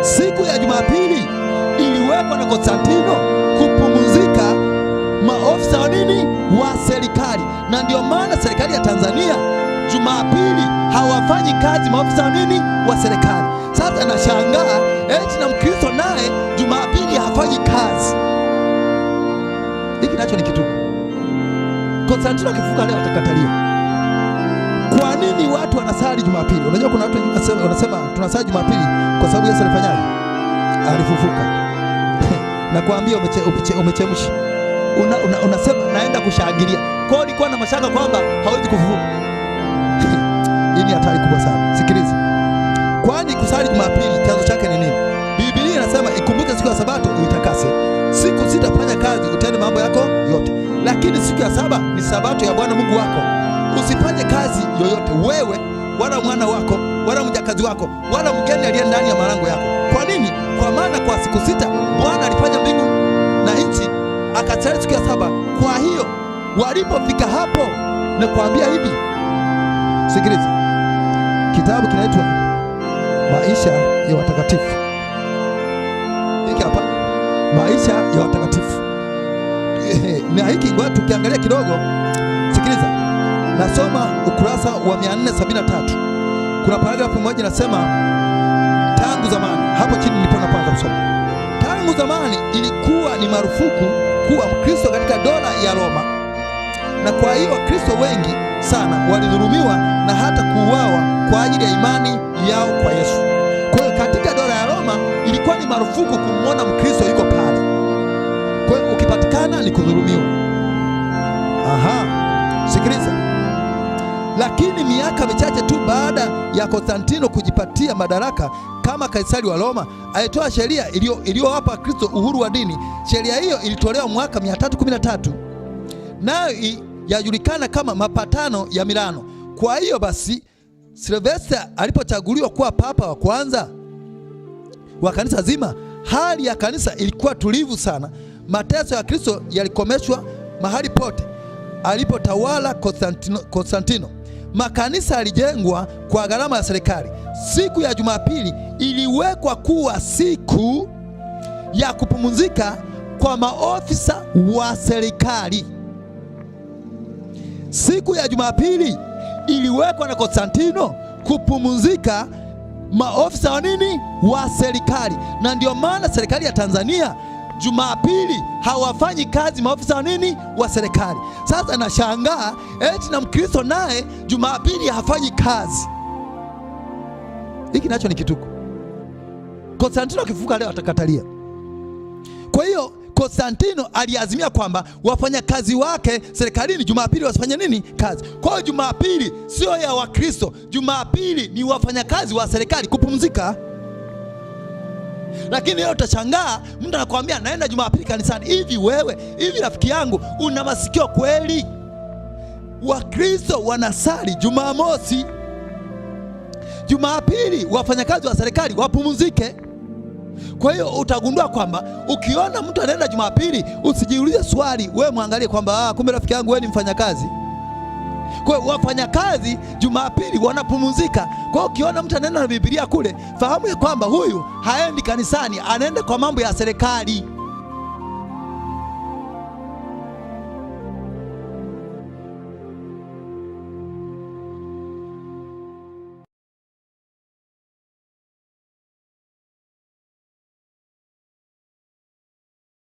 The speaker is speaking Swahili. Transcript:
Siku ya Jumapili iliwekwa na Konstantino kupumzika maofisa wa nini, wa serikali, na ndio maana serikali ya Tanzania Jumapili hawafanyi kazi maofisa wa nini, wa serikali. Sasa nashangaa eti na Mkristo naye Jumapili hafanyi kazi. Hiki nacho ni kituko. Konstantino akifuka leo atakatalia. Kwa nini watu wanasali Jumapili? Unajua kuna watu wengine wanasema tunasali Jumapili kwa sababu Yesu alifanyaje? Alifufuka. Nakwambia umechemsha. Unasema naenda kushangilia. Kwa hiyo ulikuwa na mashaka kwamba hawezi kufufuka. Hii ni hatari kubwa sana. Sikiliza. Kwani kusali Jumapili chanzo chake ni nini? Biblia inasema ikumbuke siku ya Sabato uitakase. Siku sita fanya kazi, utende mambo yako yote. Lakini siku ya saba ni Sabato ya Bwana Mungu wako. Usifanye kazi yoyote, wewe wala mwana wako wala mjakazi wako wala mgeni aliye ndani ya malango yako. Kwa nini? Kwa maana kwa siku sita Bwana alifanya mbingu na nchi, akastarehe siku ya saba. Kwa hiyo walipofika hapo, nakwambia hivi, sikiliza, kitabu kinaitwa Maisha ya Watakatifu. Hiki hapa, Maisha ya Watakatifu. Na hiki ngoja tukiangalia kidogo. Sikiliza, nasoma ukurasa wa 473. Kuna paragrafu moja inasema tangu zamani. Hapo chini ndipo naanza kusoma. Tangu zamani ilikuwa ni marufuku kuwa Mkristo katika dola ya Roma, na kwa hiyo Wakristo wengi sana walidhulumiwa na hata kuuawa kwa ajili ya imani yao kwa Yesu. Kwa hiyo katika dola ya Roma ilikuwa ni marufuku kumwona Mkristo yuko pale. Kwa hiyo ukipatikana ni kudhulumiwa. Aha, sikiliza. Lakini miaka michache tu baada ya Konstantino kujipatia madaraka kama Kaisari wa Roma, alitoa sheria iliyowapa Kristo uhuru wa dini. Sheria hiyo ilitolewa mwaka 313, nayo yajulikana kama mapatano ya Milano. Kwa hiyo basi, Silvester alipochaguliwa kuwa papa wa kwanza wa kanisa zima, hali ya kanisa ilikuwa tulivu sana. Mateso ya Kristo yalikomeshwa mahali pote alipotawala Konstantino. Makanisa yalijengwa kwa gharama ya serikali. Siku ya Jumapili iliwekwa kuwa siku ya kupumzika kwa maofisa wa serikali. Siku ya Jumapili iliwekwa na Konstantino kupumzika maofisa wa nini, wa serikali. Na ndio maana serikali ya Tanzania Jumapili hawafanyi kazi maofisa wa nini, wa serikali. Sasa nashangaa eti na Mkristo naye Jumapili hafanyi kazi. Hiki nacho ni kituko. Konstantino akifuka leo atakatalia. Kwa hiyo Konstantino aliazimia kwamba wafanyakazi wake serikalini Jumapili wasifanye nini? Kazi. Kwa hiyo Jumapili sio ya Wakristo, Jumapili ni wafanyakazi wa serikali kupumzika. Lakini leo utashangaa mtu anakuambia naenda Jumapili kanisani. Hivi wewe, hivi rafiki yangu, una masikio kweli? Wakristo wanasali Jumamosi, Jumapili wafanyakazi wa serikali wapumzike. Kwa hiyo utagundua kwamba ukiona mtu anaenda Jumapili usijiulize swali, wewe mwangalie kwamba kumbe rafiki yangu wewe ni mfanyakazi. Kwa hiyo wafanyakazi Jumapili wanapumzika. Kwa hiyo ukiona mtu anaenda na Biblia kule, fahamu ya kwamba huyu haendi kanisani, anaenda kwa mambo ya serikali.